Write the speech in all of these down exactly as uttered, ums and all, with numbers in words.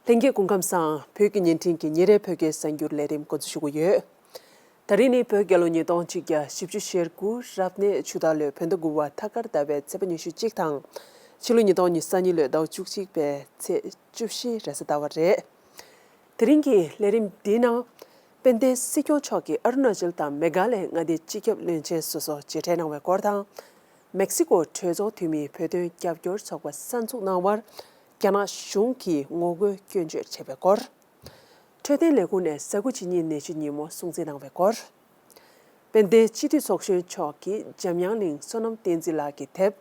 ལྷན་རྒྱས་སྐུ་ཁམས་བཟང་། བོད་ཀྱི་བརྙན་འཕྲིན་གྱི་ཉིན་རེའི་བོད་སྐད་གསར་འགྱུར་ལས་རིམ་འགོ་འཛུགས་ཞུ་གི་ཡོད། ད་རིང་ནི་བོད་རྒྱལ་ལོ་ཉིས་སྟོང་ཆིག་བརྒྱ་བཞི་བཅུ་ཞེ་དགུ་རབ་གནས་ཆུ་སྟག་ལོའི་བོད་ཟླ་དགུ་པ་ཐ་སྐར་ཟླ་བའི་ཚེས་པ་ཉི་ཤུ་གཅིག་དང་། ཕྱི་ལོ་ཉིས་སྟོང་ཉི་ཤུ་རྩ་གཉིས་ལོའི་ཟླ་བ་བཅུ་གཅིག་པའི་ཚེས་བཅུ་བཞི་རེས་གཟའ་ཟླ་བ་རེད། དེ་རིང་གི་ལས་རིམ་འདིའི་ནང་། དཔལ་ལྡན་སྲིད་སྐྱོང་མཆོག་གིས་ཨ་རུ་ན་ཅལ་དང་མེ་གྷ་ལའི་མངའ་སྡེའི་སྤྱི་ཁྱབ་བློན་ཆེན་སོ་སོ་མཇལ་འཕྲད་གནང་བའི་སྐོར་དང་། མེག་སི་ཀོ་གྲོས་ཚོགས་འཐུས་མིའི་བོད་དོན་རྒྱབ་སྐྱོར་ཚོགས་པ་གསར་འཛུགས་གནང་བར་རྒྱ་ནག་གཞུང་གིས་ངོ་རྒོལ་སྐྱོན་བརྗོད་བྱས་པའི་སྐོར། འཕྲོད་བསྟེན་ལས་ཁུངས་ནས་ཟ་ཁུ་གཅིན་སྙི་ནད་གཞི་ཉིན་མོ་སྲུང་བརྩི་གནང་བའི་སྐོར། དཔལ་ལྡན་སྤྱི་འཐུས་ཚོགས་གཞོན་མཆོག་གིས་འཇམ་དབྱངས་གླིང་བསོད་ནམས་བསྟན་འཛིན་ལགས་ཀྱི་དེབ།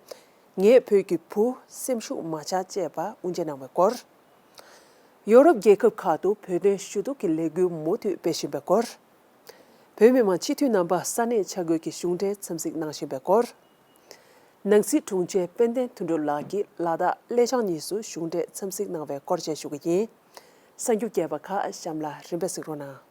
ངའི་བོད་ཀྱི་བུ། སེམས་ཤུགས་མ་ཆག་ཅེས་པ་དབུ་འབྱེད་གནང་བའི་སྐོར། ཡོ་རོབ་རྒྱལ་ཁབ་ཁག་ཏུ་བོད་དོན་ཞུ་གཏུག་གི་ལས་འགུལ་མུ་མཐུད་སྤེལ་བཞིན་པའི་སྐོར། བོད་མི་མང་སྤྱི་འཐུས་རྣམ་པ་ས་གནས་ཆ་བགོས་ཀྱིས་གཞུང་འབྲེལ་འཚམས་གཟིགས་གནང་བཞིན་པའི་སྐོར། ནང་སྲིད་དྲུང་ཆེ་དཔལ་ལྡན་དོན་གྲུབ་ལགས་ཀྱིས་ལ་དྭགས་ཀླད་ཆང་གཉིས་སུ་གཞུང་འབྲེལ་འཚམས་གཟིགས་གནང་བའི་སྐོར་བཅས་ཞུ་གི་ཡིན། གསར་འགྱུར་རྒྱས་པ་ཁག་གཤམ་ལ་རིམ་པས་གཟིགས་རོགས་གནང་།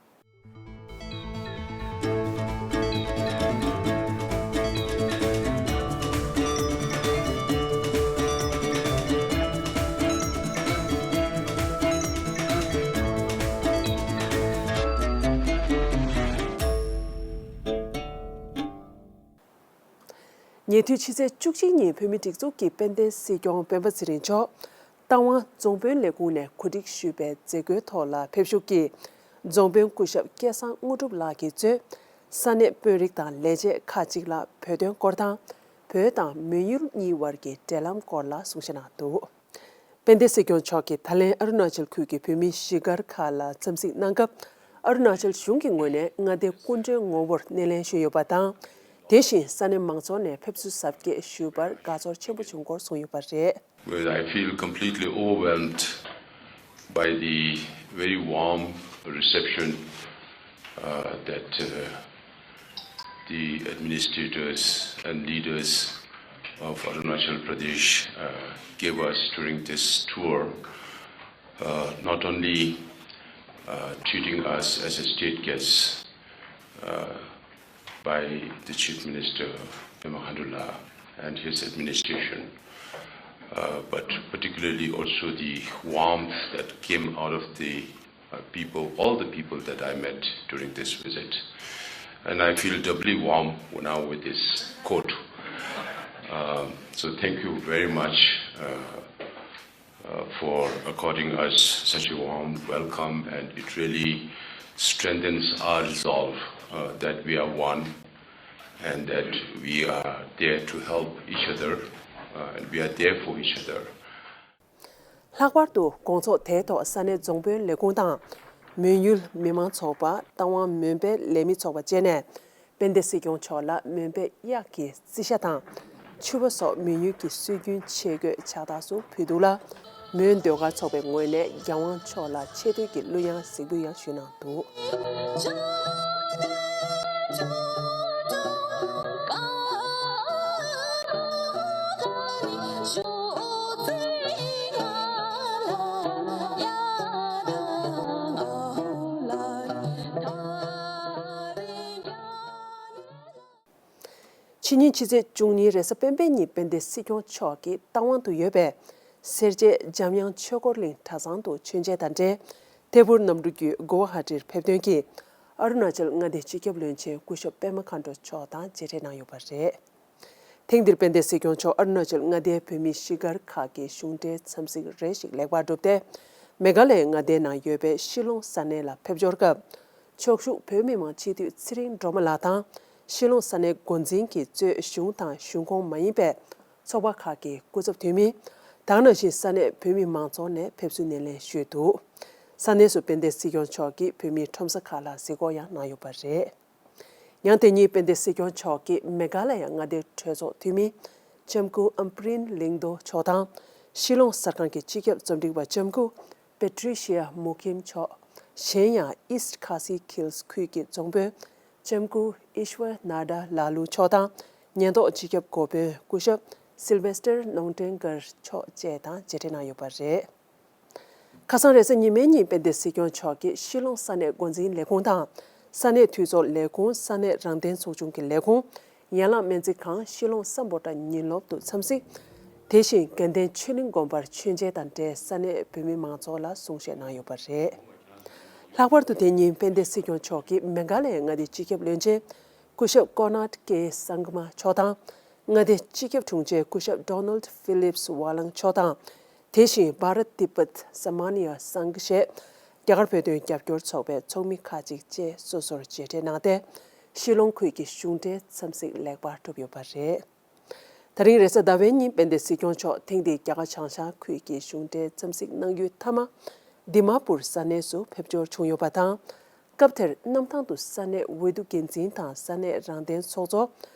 ཉེ་དུས་ཕྱི་ཚེས་བཅུ་གཅིག་ཉིན་བོད་མིའི་སྒྲིག་འཛུགས་ཀྱི་དཔལ་ལྡན་སྲིད་སྐྱོང་སྤེན་པ་ཚེ་རིང་མཆོག་རྟ་དབང་རྫོང་དཔོན་ལས་ཁུངས་ནས་གོ་སྒྲིག་ཞུས་པའི་མཛད་སྒོའི་ཐོག་ལ་ཕེབས་ཞུགས་ཀྱིས། རྫོང་དཔོན་སྐུ་ཞབས་སྐལ་བཟང་དངོས་གྲུབ་ལགས་ཀྱིས་གཙོས་ས་གནས་དཔོན་རིགས་དང་ལས་བྱེད་ཁག་ཅིག་ལ་བོད་དོན་སྐོར་དང་། བོད་དང་མོན་ཡུལ་གཉིས་བར་གྱི་འབྲེལ་ལམ་སྐོར་ལ་གསུང་བཤད་གནང་འདུག་དཔལ་ལྡན་སྲིད་སྐྱོང་མཆོག་གིས་ད་ལན་ཨ་རུ་ན་ཅལ་ཁུལ་གྱི་བོད་མིའི་གཞིས་སྒར་ཁག་ལ་འཚམས་གཟིགས་གནང་སྐབས། ཨ་རུ་ན་ཅལ་གཞུང་གི་ངོས་ནས་མངའ་སྡེའི་སྐུ་མགྲོན་ངོ་བོར་སྣེ་ལེན་ཞུས་ཡོད་པ་དང་། དེ་བཞིན་ས་གནས་མང་ཚོགས་ནས་ཕེབས་བསུ་གཟབ་རྒྱས་ཞུས་པར་དགའ་ཚོར་ཆེན་པོ་བྱུང་སྐོར་གསུངས་ཡོད་པ་རེད། Well, I feel completely overwhelmed by the very warm reception uh, that uh, the administrators and leaders of Arunachal Pradesh uh, gave us during this tour, uh, not only uh, treating us as a state guest uh, by the Chief Minister Pema Khandu and his administration, uh, but particularly also the warmth that came out of the uh, people, all the people that I met during this visit. And I feel doubly warm now with this coat. Um, so thank you very much uh, uh, for according us such a warm welcome, and it really strengthens our resolve uh, that we are one and that we are there to help each other uh, and we are there for each other. ལྷག་པར་དུ་དགོང་ཚོགས་དེའི་ཐོག་ས་གནས་རྫོང་དཔོན་ལས་ཁུངས་དང་། མོན་ཡུལ་མི་མང་ཚོགས་པ། རྟ་དབང་མོན་པའི་ལས་མི་ཚོགས་པ་བཅས་ནས། དཔལ་ལྡན་སྲིད་སྐྱོང་མཆོག་ལ་མོན་པའི་གཡག་གི་རྩི་ཤ་དང་། ཕྱུ་པ་སོགས་མོན་ཡུལ་གྱི་སྲོལ་རྒྱུན་ཆས་གོས་ཕྱག་རྟགས་སུ་ཕུལ་འདུག་ལ། མོན་ཟློས་གར་ཚོགས་པའི་ངོས་ནས་རྒྱལ་དབང་མཆོག་ལ་ཆེ་བསྟོད་ཀྱི་གླུ་དབྱངས་གཟིགས་འབུལ་ཡང་ཞུས་གནང་འདུག་ཕྱི་ཉིན་ཕྱི་ཚེས་བཅུ་གཉིས་རེས་གཟའ་སྤེན་པའི་ཉིན་དཔལ་ལྡན་སྲིད་སྐྱོང་མཆོག་གིས་རྟ་དབང་དུ་ཡོད་པའི་སེར་བྱེས་འཇམ་དབྱངས་ཆོས་འཁོར་གླིང་གྲྭ་ཚང་དུ་མཆོད་མཇལ་དང་འབྲེལ། ཐད་འཕུར་གནམ་གྲུ་བརྒྱུད་གུ་ཝ་ཧ་ཏིར་ཕེབས་ཐོན་གྱིས་ཨ་རུ་ན་ཅལ་མངའ་སྡེའི་སྤྱི་ཁྱབ་བློན་ཆེན་སྐུ་ཞབས་པད་མ་མཁའ་འགྲོ་མཆོག་དང་མཇལ་འཕྲད་གནང་ཡོད་པ་རེད། ཐེངས་འདིར་དཔལ་ལྡན་སྲིད་སྐྱོང་མཆོག་ཨ་རུ་ན་ཅལ་མངའ་སྡེའི་བོད་མིའི་གཞིས་སྒར་ཁག་གི་གཞུང་འབྲེལ་འཚམས་གཟིགས་རེ་ཞིག་ལེགས་པར་གྲུབ་སྟེ། མེ་གྷ་ལའི་མངའ་སྡེའི་ནང་ཡོད་པའི་ཤི་ལོང་ས་གནས་ལ་ཕེབས་འབྱོར་སྐབས། ཕྱོགས་བཞུགས་བོད་མི་མང་སྤྱི་འཐུས་ཚེ་རིང་སྒྲོལ་མ་ལགས་དང་། ཤི་ལོང་ས་གནས་འགོ་འཛིན་གྱིས་གཙོས་གཞུང་དང་གཞུང་ཁོངས་མ་ཡིན་པའི་ཚོགས་པ་ཁག་གི་སྐུ་ཚབ་འཐུས་མི། ད་ག་ནང་བཞིན་ས་གནས་བོད་མི་མང་ཚོགས་ནས་ཕེབས་བསུ་སྣེ་ལེན་ཞུས་འདུག་ས་གནས་སུ་དཔལ་ལྡན་སྲིད་སྐྱོང་མཆོག་གིས་བོད་མིའི་ཁྲོམ་ས་ཁག་ལ་གཟིགས་སྐོར་ཡང་གནང་ཡོད་པ་རེད། ཡང་དེ་ཉིན་དཔལ་ལྡན་སྲིད་སྐྱོང་མཆོག་གིས་མེ་གྷ་ལ་ཡ་མངའ་སྡེའི་གྲོས་ཚོགས་འཐུས་མི་ལྕམ་སྐུ་ཨམ་པ་རིན་ལིང་ཏོ་མཆོག་དང་། ཤི་ལོང་གསར་ཁང་གི་སྤྱི་ཁྱབ་རྩོམ་སྒྲིག་པ་ལྕམ་སྐུ་པེ་ཏྲི་ཤི་ཡ་མུ་ཁིམ་མཆོག་གཞན་ཡང་ཨིསྟ་ཁ་སི་ཧིལ་ཁུལ་གྱི་རྫོང་དཔོན་ལྕམ་སྐུ་ཨིཤ་ཝར་ནཱ་ཌ་ལ་ལུ་མཆོག་དང་། ཉེན་རྟོག་སྤྱི་ཁྱབ་འགོ་དཔོན་སྐུ་ཞབས་སིལ་ཝེ་སྟར་ནོང་ཀྲེན་གར་མཆོག་བཅས་དང་མཇལ་འཕྲད་གནང་ཡོད་པ་རེད། ཁ་སང་རེས་གཟའ་ཉི་མའི་ཉིན་དཔལ་ལྡན་སྲིད་སྐྱོང་མཆོག་གིས་ཤི་ལོང་ས་གནས་འགོ་འཛིན་ལས་ཁུངས་དང་། ས་གནས་འཐུས་ཚོགས་ལས་ཁུངས། ས་གནས་རང་བདེན་ཚོགས་ཆུང་གི་ལས་ཁུངས། ཡན་ལག་སྨན་རྩིས་ཁང་། ཤི་ལོང་སམ་བྷོ་ཊ་ཉིན་སློབ་ཏུ་འཚམས་གཟིགས། དེ་བཞིན་དགའ་ལྡན་ཆོས་གླིང་དགོན་པར་མཆོད་མཇལ་དང་འབྲེལ་ས་གནས་བོད་མི་མང་ཚོགས་ལ་གསུང་བཤད་གནང་ཡོད་པ་རེད། ལྷག་པར་དུ་དེ་ཉིན་དཔལ་ལྡན་སྲིད་སྐྱོང་མཆོག་གིས་མེ་གྷ་ལའི་མངའ་སྡེའི་སྤྱི་ཁྱབ་བློན་ཆེན་སྐུ་ཞབས་ཀོ་ནཱརྡ་ཀེ་སང་ག་མ་མཆོག་དང་། མངའ་སྡེའི་སྤྱི་ཁྱབ་དྲུང་ཆེ་སྐུ་ཞབས་ཌོ་ནལྡ་ཧྥི་ལིབས་ཝ་ལང་མཆོག་དང་། དེ་བཞིན་བྷ་རཏ་ཏི་བྷད་ས་མ་ནི་ཡ་སང་ག་ཞེས་རྒྱ་གར་བོད་དོན་རྒྱབ་སྐྱོར་ཚོགས་པའི་ཚོགས་མི་ཁག་ཅིག་བཅས་སོ་སོར་མཇལ་འཕྲད་གནང་སྟེ། ཤི་ལོང་ཁུལ་གྱི་གཞུང་འབྲེལ་འཚམས་གཟིགས་ལེགས་པར་གྲུབ་ཡོད་པ་རེད། ད་རིང་རེས་གཟའ་ཟླ་བའི་ཉིན་དཔལ་ལྡན་སྲིད་སྐྱོང་མཆོག་ཐེངས་འདིའི་རྒྱ་གར་བྱང་ཤར་ཁུལ་གྱི་གཞུང་འབྲེལ་འཚམས་གཟིགས་གནང་རྒྱུའི་མཐའ་མ། དི་མ་པུར་ས་གནས་སུ་ཕེབས་འབྱོར་བྱུང་ཡོད་པ་དང་། སྐབས་དེར་གནམ་ཐང་དུ་ས་གནས་འོས་བསྡུ་འགན་འཛིན་དང་ས་གནས་རང་བདེན་ཚོགས་གཙོ།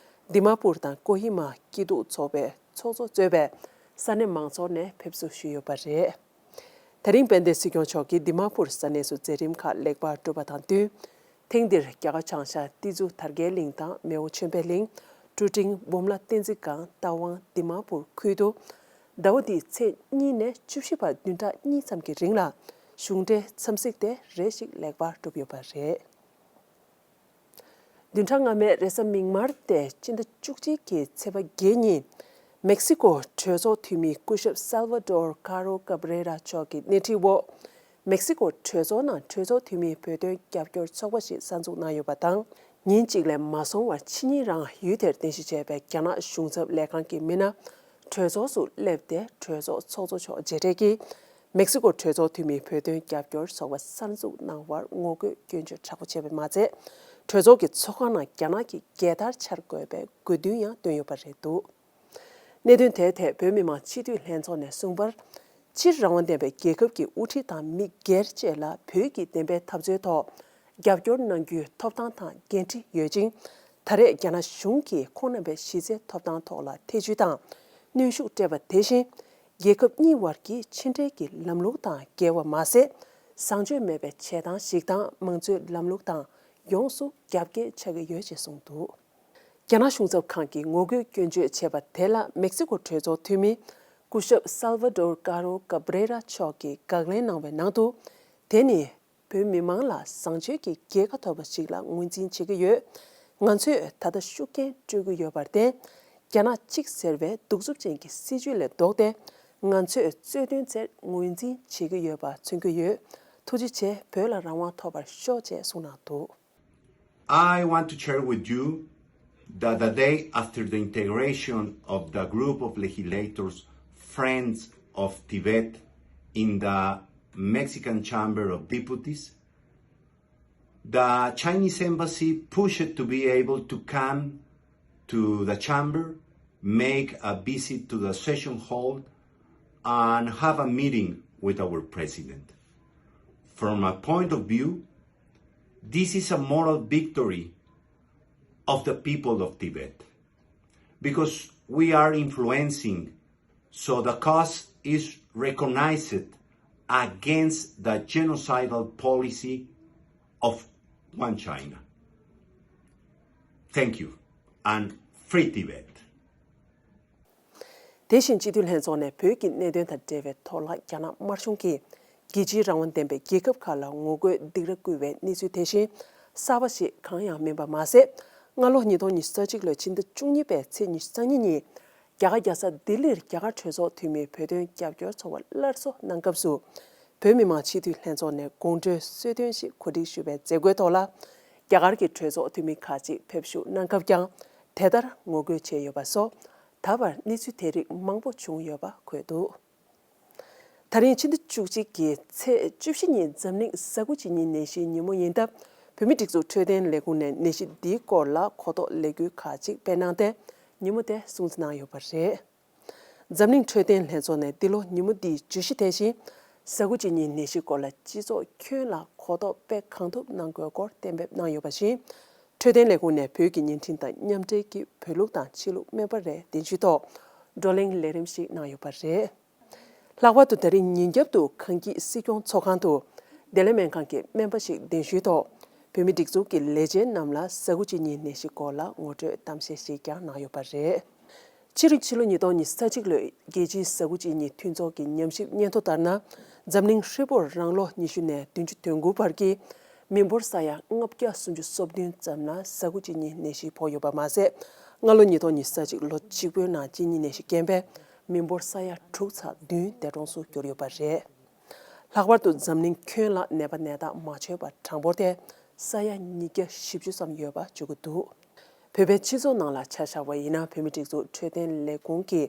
དི་མ་པུར་དང་ཀོ་ཧི་མ་སྐྱིད་སྡུག་ཚོགས་པའི་ཚོགས་གཙོ་གཙོས་པའི་ས་གནས་མང་ཚོགས་ནས་ཕེབས་བསུ་ཞུས་ཡོད་པ་རེད། ད་རིང་དཔལ་ལྡན་སྲིད་སྐྱོང་མཆོག་གིས་དི་མ་པུར་ས་གནས་སུ་མཛད་རིམ་ཁག་ལེགས་པར་གྲུབ་པ་དང་བསྟུན། ཐེངས་འདིར་རྒྱ་གར་བྱང་ཤར་ཏི་ཛུ་དར་རྒྱས་གླིང་དང་མེའོ་ཆོས་འཕེལ་གླིང་། ཀྲུ་ཀྲིང་འབུམ་ལ་བསྟན་འཛིན་སྒང་རྟ་དབང་དི་མ་པུར་ཁུལ་དུ། ཟླ་བ་འདིའི་ཚེས་གཉིས་ནས་བཅུ་བཞི་བར་བདུན་ཕྲག་གཉིས་ཙམ་གྱི་རིང་ལ་གཞུང་འབྲེལ་འཚམས་གཟིགས་དེ་རེ་ཞིག་ལེགས་པར་གྲུབ་ཡོད་པ་རེད། བདུན་ཕྲག་སྔ་མའི་རེས་གཟའ་མིག་དམར་སྟེ་སྤྱི་ཟླ་བཅུ་གཅིག་གི་ཚེས་པ་བརྒྱད་ཉིན། མེག་སི་ཀོ་གྲོས་ཚོགས་འཐུས་མི་སྐུ་ཞབས་སལ་ཝ་ཌོར་ཀ་རོ་ཀ་བྷི་རེ་ར་མཆོག་གི་སྣེ་ཁྲིད་འོག་མེག་སི་ཀོ་གྲོས་ཚོགས་ནང་གྲོས་ཚོགས་འཐུས་མིའི་བོད་དོན་རྒྱབ་སྐྱོར་ཚོགས་པ་ཞིག་གསར་འཛུགས་གནང་ཡོད་པ་དང་། ཉིན་གཅིག་ལས་མ་སོང་བར་ཕྱི་ཉིན་རང་ཡུལ་དེར་རྟེན་གཞི་བྱས་པའི་རྒྱ་ནག་གཞུང་ཚབ་ལས་ཁང་གི་མི་སྣ་གྲོས་ཚོགས་སུ་སླེབས་ཏེ་གྲོས་ཚོགས་ཚོགས་གཙོ་མཆོག་མཇལ་འཕྲད་ཀྱིས། མེག་སི་ཀོ་གྲོས་ཚོགས་འཐུས་མིའི་བོད་དོན་རྒྱབ་སྐྱོར་ཚོགས་པ་གསར་འཛུགས་གནང་བར་ངོ་རྒོལ་སྐྱོན་བརྗོད་དྲག་པོ་བྱས་པ་མ་ཚད། གྲོས་ཚོགས་ཀྱི་ཚོགས་ཁང་ནང་རྒྱ་ནག་གི་རྒྱལ་དར་འཕྱར་དགོས་པའི་དགོས་འདུན་ཡང་བཏོན་ཡོད་པ་རེད་འདུག་གནད་དོན་དེའི་ཐད་བོད་མི་མང་སྤྱི་འཐུས་ལྷན་ཚོགས་ནས་གསུངས་པར། སྤྱིར་རང་དབང་ལྡན་པའི་རྒྱལ་ཁབ་ཀྱི་དབུ་ཁྲིད་དང་མི་སྒེར་བཅས་ལ་བོད་ཀྱི་བདེན་པའི་འཐབ་རྩོད་ཐོག་རྒྱབ་སྐྱོར་གནང་རྒྱུའི་ཐོབ་ཐང་དང་འགན་འཁྲི་ཡོད་ཅིང་། ད་རེས་རྒྱ་ནག་གཞུང་གིས་ཁོང་རྣམ་པའི་གཞི་རྩའི་ཐོབ་ཐང་ཐོག་ལ་ཐེ་བྱུས་དང་གནོན་ཤུགས་སྤྲད་པ་དེ་བཞིན། རྒྱལ་ཁབ་གཉིས་བར་གྱི་ཕྱི་འབྲེལ་གྱི་ལམ་ལུགས་དང་འགལ་བ་མ་ཟད། བཟང་སྤྱོད་མེད་པའི་བྱེད་སྟངས་ཤིག་དང་། མང་གཙོའི་ལམ་ལུགས་དང་ཡོངས་སུ་རྒྱབ་འགལ་ཆགས་ཀྱི་ཡོད་ཅེས་གསུངས་འདུག་རྒྱ་ནག་གཞུང་ཚབ་ཁང་གིས་ངོ་རྒོལ་སྐྱོན་བརྗོད་བྱས་པ་དེ་ལ་མེག་སི་ཀོ་གྲོས་ཚོགས་འཐུས་མི་སྐུ་ཞབས་སལ་ཝ་ཌོར་ཀ་རོ་ཀ་བྷི་རེ་ར་མཆོག་གིས་དགག་ལན་གནང་བའི་ནང་དུ། དེ་ནི། བོད་མི་མང་ལ་བཟང་སྤྱོད་ཀྱི་རྒྱལ་ཁ་ཐོབ་པ་ཞིག་ལ་ངོས་འཛིན་བྱེད་ཀྱི་ཡོད། ང་ཚོས་ད་ལྟ་ཤུགས་རྐྱེན་སྤྲོད་ཀྱི་ཡོད་པར་བརྟེན། རྒྱ་ནག་གཅིག་ཟེར་བའི་གདུག་རྩུབ་ཅན་གྱི་སྲིད་བྱུས་ལས་ལྡོག་སྟེ། ང་ཚོས་རྩོད་དོན་དེར་ངོས་འཛིན་བྱེད་ཀྱི་ཡོད་པ་མཚོན་གྱི་ཡོད། ཐུགས་རྗེ་ཆེ། བོད་ལ་རང་དབང་ཐོབ་པར་ཤོག་ཅེས་གསུངས་གནང་འདུག I want to share with you that the day after the integration of the group of legislators, Friends of Tibet, in the Mexican Chamber of Deputies, the Chinese embassy pushed to be able to come to the chamber, make a visit to the session hall, and have a meeting with our president. From my point of view, this is a moral victory of the people of Tibet because we are influencing, so the cause is recognized against the genocidal policy of one China. Thank you and free Tibet. དེ་བཞིན་སྤྱི་འཐུས་ལྷན་ཚོགས་ནས་བོད་ཀྱི་གནད་དོན་དང་འབྲེལ་བའི་ཐོག་ལ་རྒྱ་ནག་དམར་གཞུང་གིས་རྒྱལ་སྤྱིའི་རང་དབང་ལྡན་པའི་རྒྱལ་ཁབ་ཁག་ལ་ངོ་རྒོལ་སྡིགས་ར་བསྐུལ་བའི་གནས་ཚུལ་དེ་བཞིན་གསར་པ་ཞིག་གང་ཡང་མིན་པ་མ་ཟད། སྔ་ལོ་ཉིས་སྟོང་ཉི་ཤུ་རྩ་གཅིག་ལོའི་ཕྱི་ཟླ་བཅུ་གཉིས་པའི་ཚེས་ཉི་ཤུ་རྩ་གཉིས་ཉིན། རྒྱ་གར་རྒྱལ་ས་ལྡི་ལིར་རྒྱ་གར་གྲོས་ཚོགས་འཐུས་མིའི་བོད་དོན་རྒྱབ་སྐྱོར་ཚོགས་པ་སླར་གསོ་གནང་སྐབས་སུ། བོད་མི་མང་སྤྱི་འཐུས་ལྷན་ཚོགས་ནས་དགོང་དྲོའི་གསོལ་སྟོན་ཞིག་གོ་སྒྲིག་ཞུས་པའི་མཛད་སྒོའི་ཐོག་ལ། རྒྱ་གར་གྱི་གྲོས་ཚོགས་འཐུས་མི་ཁག་ཅིག་ཕེབས་ཞུགས་གནང་སྐབས་ཀྱང་དེ་ལྟར་ངོ་རྒོལ་བྱས་ཡོད་པ་སོགས། ད་བར་གནས་ཚུལ་དེ་རིགས་མང་པོ་བྱུང་ཡོད་པ་འཁོད་འདུག་ད་རིང་ཕྱི་ཟླ་བཅུ་གཅིག་གི་ཚེས་བཅུ་བཞི་ཉིན་འཛམ་གླིང་ཟ་ཁུ་གཅིན་སྙི་ནད་གཞིའི་ཉིན་མོ་ཡིན་སྟབས། བོད་མིའི་སྒྲིག་འཛུགས་འཕྲོད་བསྟེན་ལས་ཁུངས་ནས་ནད་གཞི་འདིའི་སྐོར་ལ་གོ་རྟོགས་ལས་འགུལ་ཁག་ཅིག་སྤེལ་གནང་སྟེ། ཉིན་མོ་དེ་སྲུང་བརྩི་གནང་ཡོད་པ་རེད། འཛམ་གླིང་འཕྲོད་བསྟེན་ལྷན་ཚོགས་ནས་འདི་ལོ་ཉིན་མོ་འདིའི་བརྗོད་གཞི་དེ་བཞིན། ཟ་ཁུ་གཅིན་སྙིའི་ནད་གཞིའི་སྐོར་ལ་སྤྱི་ཚོགས་ཁྱོན་ལ་གོ་རྟོགས་སྤེལ་གང་ཐུབ་གནང་དགོས་སྐོར་གཏན་འབེབས་གནང་ཡོད་པ་བཞིན། འཕྲོད་བསྟེན་ལས་ཁུངས་ནས་བོད་ཀྱི་བརྙན་འཕྲིན་དང་མཉམ་འབྲེལ་གྱིས་བོད་ལུགས་དང་ཕྱི་ལུགས་སྨན་པ་རེ་གདན་ཞུའི་ཐོག་བགྲོ་གླེང་ལས་རིམ་ཞིག་གནང་ཡོད་པ་རེད། ལྷག་པར་དུ་ད་རིང་ཉིན་རྒྱབ་ཏུ་གངས་སྐྱིད་སྲིད་སྐྱོང་ཚོགས་ཁང་དུ། བདེ་ལེགས་སྨན་ཁང་གི་སྨན་པ་ཞིག་གདན་ཞུའི་ཐོག་བོད་མིའི་སྒྲིག་འཛུགས་ཀྱི་ལས་བྱེད་རྣམས་ལ་ཟ་ཁུ་གཅིན་སྙིའི་ནད་གཞིའི་སྐོར་ལ་ངོ་སྤྲོད་གཏམ་བཤད་ཞིག་ཀྱང་གནང་ཡོད་པ་རེད། ཕྱི་རུ་ཕྱི་ལོ་ཉིས་སྟོང་ཉི་ཤུ་རྩ་གཅིག་ལོའི་རྒྱལ་སྤྱིའི་ཟ་ཁུ་གཅིན་སྙི་མཐུན་ཚོགས་ཀྱི་ཉམས་ཞིབ་སྙན་ཐོ་ལྟར་ན། འཛམ་གླིང་ཧྲིལ་པོར་རང་ལོ་ཉི་ཤུ་ནས་བདུན་ཅུ་དོན་དགུ་བར་གྱི་མི་འབོར་ས་ཡ་ལྔ་བརྒྱ་སུམ་ཅུ་སོ་བདུན་ཙམ་ལ་ཟ་ཁུ་གཅིན་སྙིའི་ནད་གཞི་ཕོག་ཡོད་པ་མ་ཟད། སྔ་ལོ་ཉིས་སྟོང་ཉི་ཤུ་རྩ་གཅིག་ལོ་གཅིག་པོའི་ནང་གཅིན་སྙི་ནད་གཞིས་རྐྱེན་པས་ མི་འབོར་ས་ཡ་དྲུག་ཚེག་བདུན་འདས་གྲོངས་སུ་གྱུར་ཡོད་པ་རེད། ལྷག་པར་དུ་འཛམ་གླིང་ཁྱོན་ལ་ནད་པ་ནད་རྟགས་མ་ཆོད་པར་གྲངས་འབོར་དེ་ས་ཡ་ཉིས་བརྒྱ་བཞི་བཅུ་ཙམ་ཡོད་པ་བརྗོད་ཀྱི་འདུག་བོད་པའི་སྤྱི་ཚོགས་ནང་ལ་ཆ་བཞག་པ་ཡིན་ན། བོད་མིའི་སྒྲིག་འཛུགས་འཕྲོད་བསྟེན་ལས་ཁུངས་ཀྱི་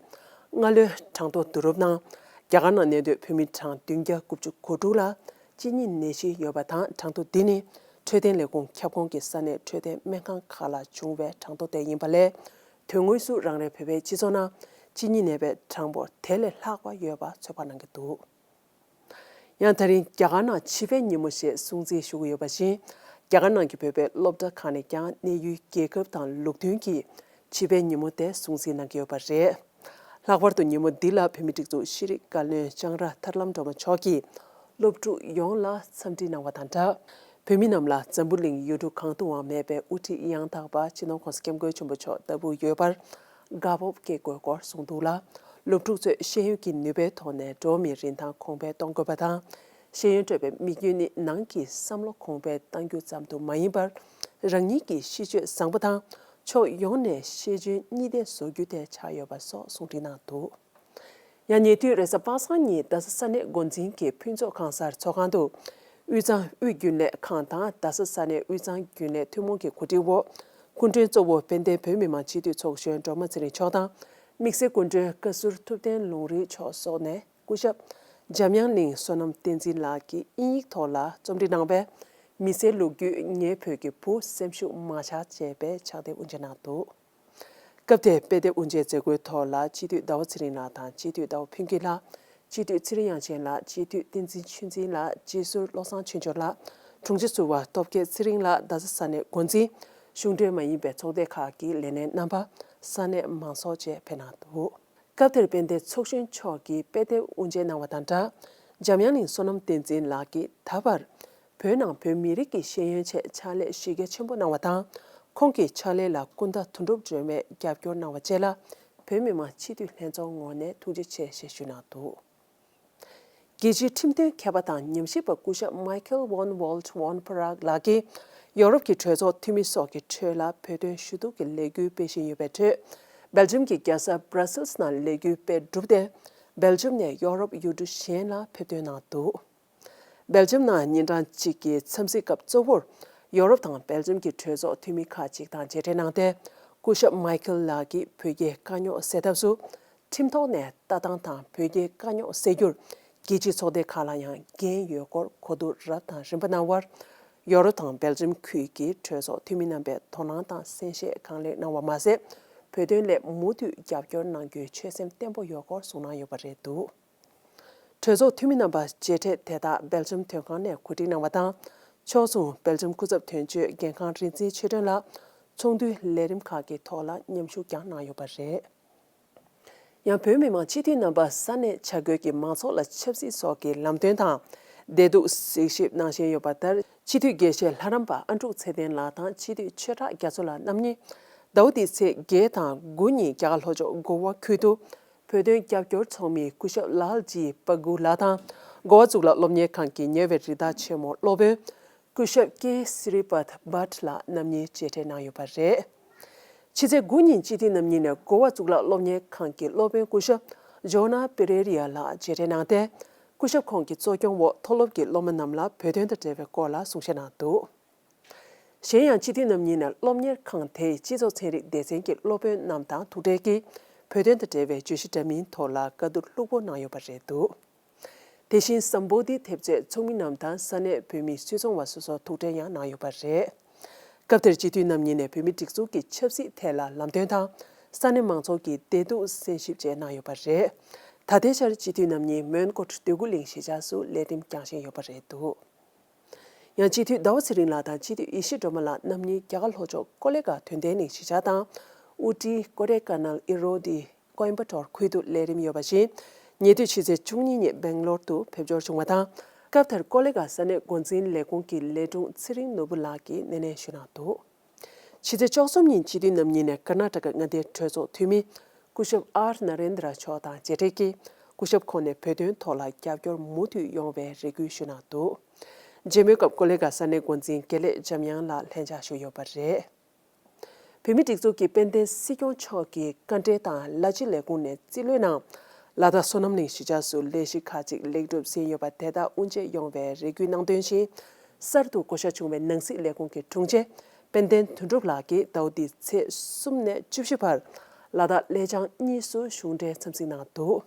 སྔ་ལོའི་གྲངས་ཐོ་བསྡུ་རུབ་ནང་། རྒྱ་གར་ནང་གནས་སྡོད་བོད་མི་གྲངས་བདུན་བརྒྱ་དགུ་བཅུ་གོ་དྲུག་ལ་གཅིན་སྙི་ནད་གཞི་ཡོད་པ་དང་། གྲངས་ཐོ་འདི་ནི་འཕྲོད་བསྟེན་ལས་ཁུངས་ཁྱབ་ཁོངས་ཀྱི་ས་གནས་འཕྲོད་བསྟེན་སྨན་ཁང་ཁག་ལ་བྱུང་བའི་གྲངས་ཐོ་དེ་ཡིན་པ་ལས། དོན་དངོས་སུ་རང་རེའི་བོད་པའི་སྤྱི་ཚོགས་ནང་གཅིན་སྙི་ནད་པའི་གྲངས་འབོར་དེ་ལས་ལྷག་པ་ཡོད་པ་ཚོད་དཔག་གནང་གི་འདུག་ཡང་ད་རིང་རྒྱ་གར་ནང་བྱིས་པའི་ཉིན་མོ་ཞེས་སྲུང་བརྩི་ཞུ་གི་ཡོད་པ་བཞིན། རྒྱ་གར་ནང་གི་བོད་པའི་སློབ་གྲྭ་ཁག་ནས་ཀྱང་གནས་ཡུལ་རྒྱལ་ཁབ་དང་ལུགས་མཐུན་གྱིས་བྱིས་པའི་ཉིན་མོ་དེ་སྲུང་བརྩི་གནང་གི་ཡོད་པ་རེད། ལྷག་པར་དུ་ཉིན་མོ་འདི་ལ་བོད་མིའི་སྒྲིག་འཛུགས་ཤེས་རིག་བཀའ་བློན་ལྕང་ར་ཐར་ལམ་སྒྲོལ་མ་མཆོག་གིས་སློབ་ཕྲུག་ཡོངས་ལ་འཚམས་འདྲི་གནང་བ་དང་སྦྲགས། བོད་མི་རྣམས་ལ་འཛམ་བུ་གླིང་ཡུལ་གྲུ་གང་དུའང་མེད་པའི་དབུ་ཁྲིད་ཡང་དག་པ་སྤྱི་ནོར་༸གོང་ས་༸སྐྱབས་མགོན་ཆེན་པོ་མཆོག་ལྟ་བུ་ཡོད་པར་དགའ་སྤོབས་སྐྱེ་དགོས་སྐོར་གསུངས་འདུག་ལ། སློབ་ཕྲུག་ཚོས་ཤེས་ཡོན་གྱི་ནུས་པའི་ཐོག་ནས་འགྲོ་བ་མིའི་རིན་ཐང་གོང་འཕེལ་གཏོང་དགོས་པ་དང་། ཤེས་ཡོན་སྤྲོད་པའི་དམིགས་ཡུལ་ནི་ནང་གི་བསམ་བློ་གོང་འཕེལ་གཏང་རྒྱུ་ཙམ་དུ་མ་ཡིན་པར། རང་ཉིད་ཀྱི་གཤིས་སྤྱོད་བཟང་པོ་དང་། ཕྱོགས་ཡོངས་ནས་ཤེས་འཇོན་གཉིས་ལྡན་བཟོ་རྒྱུ་དེ་ཆགས་ཡོད་པ་སོགས་གསུང་འཕྲིན་གནང་འདུག་ཡང་ཉེ་དུས་རེས་གཟའ་པ་སངས་ཉིན་རྡ་ས་ས་གནས་འགོ་འཛིན་གྱིས་ཕུན་ཚོགས་གང་སར་ཚོགས་ཁང་དུ། དབུས་གཙང་དབུས་རྒྱུན་ལས་ཁང་དང་རྡ་ས་ས་གནས་དབུས་གཙང་རྒྱུན་ལས་ཐུན་མོང་གི་གོ་སྒྲིག་འོག་སྐུ་མགྲོན་གཙོ་བོ་དཔལ་ལྡན་བོད་མི་མང་སྤྱི་འཐུས་ཚོགས་གཞོན་སྒྲོལ་མ་ཚེ་རིང་མཆོག་དང་། དམིགས་བསལ་སྐུ་མགྲོན་བཀའ་ཟུར་ཐུབ་བསྟན་ལུང་རིགས་མཆོག་སོགས་ནས། སྐུ་ཞབས་འཇམ་དབྱངས་གླིང་བསོད་ནམས་བསྟན་འཛིན་ལགས་ཀྱིས་དབྱིན་ཡིག་ཐོག་ལ་རྩོམ་སྒྲིག་གནང་བའི། མི་ཚེའི་ལོ་རྒྱུས། ངའི་བོད་ཀྱི་བུ། སེམས་ཤུགས་མ་ཆག་ཅེས་པའི་ཕྱག་དེབ་དབུ་འབྱེད་གནང་འདུག་སྐབས་དེར་དཔེ་དེབ་དབུ་འབྱེད་མཛད་སྒོའི་ཐོག་ལ་སྤྱི་འཐུས་ཟླ་བ་ཚེ་རིང་ལགས་དང་། སྤྱི་འཐུས་ཟླ་བ་ཕུན་སྐྱིད་ལགས། སྤྱི་འཐུས་ཚེ་རིང་དབྱངས་ཅན་ལགས། སྤྱི་འཐུས་བསྟན་འཛིན་ཆོས་འཛིན་ལགས། སྤྱི་ཟུར་བློ་བཟང་ཆོས་འབྱོར་ལགས། དྲུང་ཆེ་ཟུར་པ་སྟོབས་རྒྱལ་ཚེ་རིང་ལགས། རྡ་ས་ས་གནས་འགོ་འཛིན། གཞུང་འབྲེལ་མ་ཡིན་པའི་ཚོགས་སྡེ་ཁག་གི་ལས་སྣེ་རྣམ་པ། ས་གནས་མང་ཚོགས་བཅས་ཕེབས་གནང་འདུག་སྐབས་དེར་དཔལ་ལྡན་ཚོགས་གཞོན་མཆོག་གིས་དཔེ་དེབ་དབུ་འབྱེད་གནང་བ་དང་སྦྲགས། འཇམ་དབྱངས་གླིང་བསོད་ནམས་བསྟན་འཛིན་ལགས་ཀྱིས་ད་བར། བོད་ནང་བོད་མི་རིགས་ཀྱི་ཤེས་ཡོན་ཆེད་ཕྱག་ལས་གཞི་རྒྱ་ཆེན་པོ་གནང་བ་དང་། ཁོང་གི་ཕྱག་ལས་ལ་སྐུ་ཟླ་དོན་གྲུབ་སྒྲོལ་མས་རྒྱབ་སྐྱོར་གནང་བ་བཅས་ལ། བོད་མི་མང་སྤྱི་འཐུས་ལྷན་ཚོགས་ངོས་ནས་ཐུགས་རྗེ་ཆེ་ཞེས་ཞུས་གནང་འདུག་རྒྱལ་སྤྱིའི་ཁྲིམས་དོན་མཁས་པ་དང་ཉམས་ཞིབ་པ་སྐུ་ཞབས་Michael von Walt von Praag ལགས་ཀྱིས། ཡོ་རོབ་ཀྱི་གྲོས་ཚོགས་འཐུས་མི་སོགས་ཀྱི་ཁྲོད་ལ་བོད་དོན་ཞུ་གཏུག་གི་ལས་འགུལ་སྤེལ་བཞིན་ཡོད་པའི་ཁྲོད། སྦེལ་ཇམ་གྱི་རྒྱལ་ས་Brussels ནང་ལས་འགུལ་སྤེལ་གྲུབ་སྟེ། སྦེལ་ཇམ་ནས་ཡོ་རོབ་ཡུལ་གྲུ་གཞན་ལ་ཕེབས་ཐོན་གནང་འདུག་སྦེལ་ཇམ་ནང་ཉིན་གྲངས་གཅིག་གི་འཚམས་གཟིགས་སྐབས་གཙོ་བོར། ཡོ་རོབ་དང་སྦེལ་ཇམ་གྱི་གྲོས་ཚོགས་འཐུས་མི་ཁག་ཅིག་དང་མཇལ་འཕྲད་གནང་སྟེ། སྐུ་ཞབས་Michael ལགས་ཀྱིས་བོད་རྒྱའི་དཀའ་རྙོག་སེལ་ཐབས་སུ། ཁྲིམས་ཐོག་ནས་ལྟ་སྟངས་དང་བོད་རྒྱའི་དཀའ་རྙོག་སེལ་རྒྱུར། རྒྱལ་སྤྱིའི་ཚོགས་སྡེ་ཁག་ལ་ཡང་འགན་ཡོད་སྐོར་གོ་བསྡུར་རབ་དང་རིམ་པ་གནང་བར། ཡོ་རོབ་དང་སྦེལ་ཇམ་ཁུལ་གྱི་གྲོས་ཚོགས་འཐུས་མི་རྣམ་པས་དོ་སྣང་དང་གསན་བཞེས་གང་ལེགས་གནང་བ་མ་ཟད། བོད་དོན་སླད་མུ་མཐུད་རྒྱབ་སྐྱོར་གནང་རྒྱུའི་ཆོད་སེམས་བརྟན་པོ་ཡོད་སྐོར་གསུངས་གནང་ཡོད་པ་རེད་འདུག་གྲོས་ཚོགས་འཐུས་མི་རྣམ་པ་མཇལ་འཕྲད་དེ་དག་སྦེལ་ཇམ་དོན་ཁང་ནས་གོ་སྒྲིག་གནང་བ་དང་། ཕྱོགས་མཚུངས་སྦེལ་ཇམ་སྐུ་ཚབ་དོན་གཅོད་རྒན་ཁང་རིག་འཛིན་ཆོས་སྒྲོན་ལགས་ཚོགས་འདུའི་ལས་རིམ་ཁག་གི་ཐོག་ལ་མཉམ་ཞུགས་ཀྱང་གནང་ཡོད་པ་རེད། ཡང་བོད་མི་མང་སྤྱི་འཐུས་རྣམ་པ་ས་གནས་བྱ་རྒོད་ཀྱི་མང་ཚོགས་ལ་ཆབ་སྲིད་སོགས་ཀྱི་ལམ་སྟོན་དང་། བདེ་སྡུག་གཟིགས་ཞིབ་གནང་བཞིན་ཡོད་པ་ལྟར། སྤྱི་འཐུས་དགེ་བཤེས་ལྷ་རམས་པ་ཨ་འབྲུག་ཚེ་བརྟན་ལགས་དང་སྤྱི་འཐུས་ཆོས་གྲགས་རྒྱ་མཚོ་ལགས་རྣམ་གཉིས་ཟླ་བ་འདིའི་ཚེས་བརྒྱད་དང་དགུ་ཉིན་རྒྱ་གར་ལྷོ་ཕྱོགས་གོ་ཝ་ཁུལ་དུ་བོད་དོན་རྒྱབ་སྐྱོར་ཚོགས་མི་སྐུ་ཞབས་ལཱལ་ཇི་པ་གུ་ལགས་དང་། གོ་ཝ་གཙུག་ལག་སློབ་གཉེར་ཁང་གི་ཉེ་བའི་རིགས་བདག་ཆེན་མོ་སློབ་དཔོན་སྐུ་ཞབས་ཀེ་སི་རི་པད་བྷཊ་ལགས་རྣམ་གཉིས་མཇལ་འཕྲད་གནང་ཡོད་པ་རེད། ཕྱི་ཚེས་དགུ་ཉིན་སྤྱི་འཐུས་རྣམ་གཉིས་ནས་གོ་ཝ་གཙུག་ལག་སློབ་གཉེར་ཁང་གི་སློབ་དཔོན་སྐུ་ཞབས་ཇོ་ན་པེ་རེ་རི་ཡ་ལགས་མཇལ་འཕྲད་གནང་སྟེ། སྐུ་ཞབས་ཁོང་གི་གཙོ་སྐྱོང་འོག་མཐོ་སློབ་ཀྱི་སློབ་མ་རྣམས་ལ་བོད་དོན་དང་འབྲེལ་བའི་སྐོར་ལ་གསུང་བཤད་གནང་འདུག་གཞན་ཡང་སྤྱི་འཐུས་རྣམ་གཉིས་ནས་སློབ་གཉེར་ཁང་དེའི་སྤྱི་ཚོགས་ཚན་རིག་སྡེ་ཚན་གྱི་སློབ་དཔོན་རྣམས་དང་ཐུག་འཕྲད་ཀྱིས་བོད་དོན་དང་འབྲེལ་བའི་བརྗོད་གཞི་འདྲ་མིན་ཐོག་ལ་བཀའ་བསྡུར་ལྷུག་པོ་གནང་ཡོད་པ་རེད་འདུག་དེ་བཞིན་སམ་བྷོ་ཊི་ཐེབས་རྩའི་ཚོགས་མི་རྣམས་དང་ས་གནས་བོད་མིའི་སུད་ཚོང་བ་སོ་སོ་ཐུག་འཕྲད་ཡང་གནང་ཡོད་པ་རེད། སྐབས་དེར་སྤྱི་འཐུས་རྣམ་གཉིས་ནས་བོད་མིའི་སྒྲིག་འཛུགས་ཀྱི་ཆབ་སྲིད་ཐད་ལ་ལམ་སྟོན་དང་། ས་གནས་མང་ཚོགས་ཀྱི་བདེ་སྡུག་གསན་ཞིབ་བཅས་གནང་ཡོད་པ་རེད། ད་ལྟའི་ཆར་སྤྱི་འཐུས་རྣམ་གཉིས་མོན་གྷོ་འདོད་རྒུ་གླིང་གཞིས་ཆགས་སུ་ལས་རིམ་སྐྱོང་བཞིན་ཡོད་པ་རེད་འདུག་ཡང་སྤྱི་འཐུས་ཟླ་བ་ཚེ་རིང་ལགས་དང་སྤྱི་འཐུས་ཡེ་ཤེས་སྒྲོལ་མ་ལགས་རྣམ་གཉིས་རྒྱ་གར་ལྷོ་ཕྱོགས་ཀོ་ལེ་གྷལ་དོན་ལྡན་གླིང་གཞིས་ཆགས་དང་། ཨུ་ཊི་ཀོ་ཌེ་ཀ་ནལ་ཨི་རོ་ཌི་ཀོ་ཨིམ་པ་ཊོར་ཁུལ་དུ་ལས་རིམ་ཡོད་པ་བཞིན། ཉེ་དུས་ཕྱི་ཚེས་བཅུ་གཉིས་ཉིན་སྦེང་ལོར་དུ་ཕེབས་འབྱོར་བྱུང་བ་དང་། སྐབས་དེར་ཀོ་ལེ་གྷལ་ས་གནས་འགོ་འཛིན་ལས་ཁུངས་ཀྱི་ལས་དྲུང་ཚེ་རིང་ནོར་བུ་ལགས་ཀྱིས་སྣེ་ལེན་ཞུས་གནང་འདུག་ཕྱི་ཚེས་བཅུ་གསུམ་ཉིན་སྤྱི་འཐུས་རྣམ་གཉིས་ནས་ཀར་ན་ཊ་ཀ་མངའ་སྡེའི་གྲོས་ཚོགས་འཐུས་མི་སྐུ་ཞབས་ཨར་ན་རེན་དྲ་མཆོག་དང་མཇལ་འཕྲད་ཀྱིས། སྐུ་ཞབས་ཁོང་ནས་བོད་དོན་ཐོག་ལ་རྒྱབ་སྐྱོར་མུ་མཐུད་ཡོང་བའི་རེ་སྐུལ་ཞུས་གནང་འདུག་མཇལ་མོལ་སྐབས་ཀོ་ལེ་གྷལ་ས་གནས་འགོ་འཛིན་དགེ་ལེགས་འཇམ་དབྱངས་ལགས་ལྷན་བཅར་ཞུས་ཡོད་པ་རེད། བོད་མིའི་སྒྲིག་འཛུགས་ཀྱི་དཔལ་ལྡན་སྲིད་སྐྱོང་མཆོག་གིས་དཀའ་འགྲེལ་དང་ལ་སྤྱི་ལས་ཁུངས་ནས་རྩིས་ལོའི་ནང་ ལ་དྭགས་སོ་ནམ་གླིང་གཞིས་ཆགས་སུ་ལས་གཞི་ཁག་ཅིག་ལེགས་གྲུབ་ཟིན་ཡོད་པ་དེ་དག་དབུ་འབྱེད་ཡོང་བའི་རེ་སྐུལ་གནང་དོན་བཞིན། གསར་དུ་བགོ་བཤའ་བྱུང་བའི་ནང་སྲིད་ལས་ཁུངས་ཀྱི་དྲུང་ཆེ་དཔལ་ལྡན་དོན་གྲུབ་ལགས་ཀྱིས་ཟླ་བ་འདིའི་ཚེས་གསུམ་ནས་བཅུ་བཞི་བར་ལ་དྭགས་ཀླད་བྱང་གཉིས་སུ་གཞུང་འབྲེལ་འཚམས་གཟིགས་གནང་འདུག་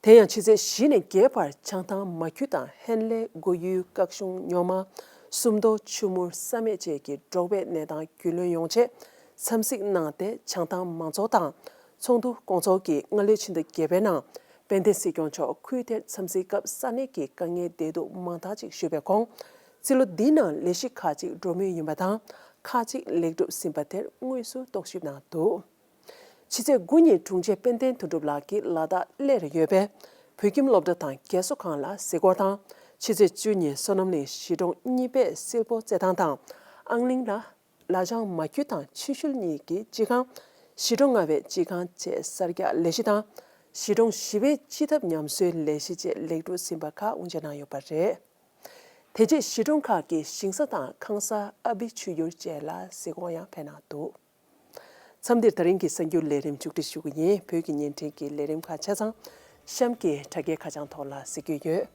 དེ་ཡང་ཕྱི་ཚེས་བཞི་ནས་བརྒྱད་བར་བྱང་ཐང་མ་ཁུལ་དང་ཧན་ལེ་སྒོ་ཡུལ་སྐ་གཞུང་ཉོ་མ། སུམ་མདོ་ཆུ་མུར་ས་སྨད་བཅས་ཀྱི་འབྲོག་པའི་གནས་སྟངས་རྒྱུས་ལོན་ཡོང་ཆེད་འཚམས་གཟིགས་གནང་སྟེ། བྱང་ཐང་མང་ཚོགས་དང་ཚོགས་འདུ་སྐོང་ཚོགས་ཀྱིས་སྔ་ལོའི་ཕྱི་ཟླ་བརྒྱད་པའི་ནང་དཔལ་ལྡན་སྲིད་སྐྱོང་མཆོག་ཁུལ་དེར་འཚམས་གཟིགས་སྐབས་ས་གནས་ཀྱི་དཀའ་ངལ་བདེ་སྡུག་མང་དག་ཅིག་ཞུས་པའི་གོང་། རྩིས་ལོ་འདིའི་ནང་ལས་གཞི་ཁག་ཅིག་འགྲོ་མུས་ཡིན་པ་དང་། ཁག་ཅིག་ལེགས་གྲུབ་ཟིན་པ་དེར་དངོས་སུ་རྟོག་ཞིབ་གནང་འདུག་ཕྱི་ཚེས་དགུ་ཉིན་དྲུང་ཆེ་དཔལ་ལྡན་དོན་གྲུབ་ལགས་ཀྱིས་ལ་དྭགས་གླེ་རུ་ཡོད་པའི་བོད་ཁྱིམ་སློབ་གྲྭ་དང་རྒས་གསོ་ཁང་ལ་གཟིགས་སྐོར་དང་། ཕྱི་ཚེས་བཅུ་ཉིན་སོ་ནམ་གླིང་གཞིས་གྲོང་གཉིས་པའི་སིལ་པོ་རྩེད་ཐང་དང་། ཨང་གླིང་ལ་ལ་བྱང་མ་ཁུལ་དང་ཆུ་ཤུལ་གཉིས་ཀྱི་སྤྱི་ཁང་། གཞིས་གྲོང་ལྔ་པའི་སྤྱི་ཁང་བཅས་གསར་རྒྱག་ལས་གཞི་དང་། གཞིས་གྲོང་བཞི་པའི་སྤྱི་ཐབ་ཉམས་གསོའི་ལས་གཞི་བཅས་ལེགས་གྲུབ་ཟིན་པ་ཁག་དབུ་འབྱེད་གནང་ཡོད་པ་རེད། དེ་རྗེས་གཞིས་གྲོང་ཁག་གི་ཞིང་ས་དང་ཁང་གསར་ཨ་བི་ཆུ་ཡུར་བཅས་ལ་གཟིགས་སྐོར་ཡང་ཕེབས་གནང་འདུག་མཚམས་འདིར་ད་རིང་གི་གསར་འགྱུར་ལས་རིམ་མཇུག་སྒྲིལ་ཞུ་གི་ཡིན། བོད་ཀྱི་བརྙན་འཕྲིན་གྱི་ལས་རིམ་ཁག་ཆ་ཚང་གཤམ་གྱི་དྲ་རྒྱའི་ཁ་བྱང་ཐོག་ལ་གཟིགས་རྒྱུ་ཡོད།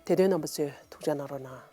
དེ་དོན་རྣམ་པ་ཚོས་ཐུགས་ཅག་གནང་རོགས་གནང་།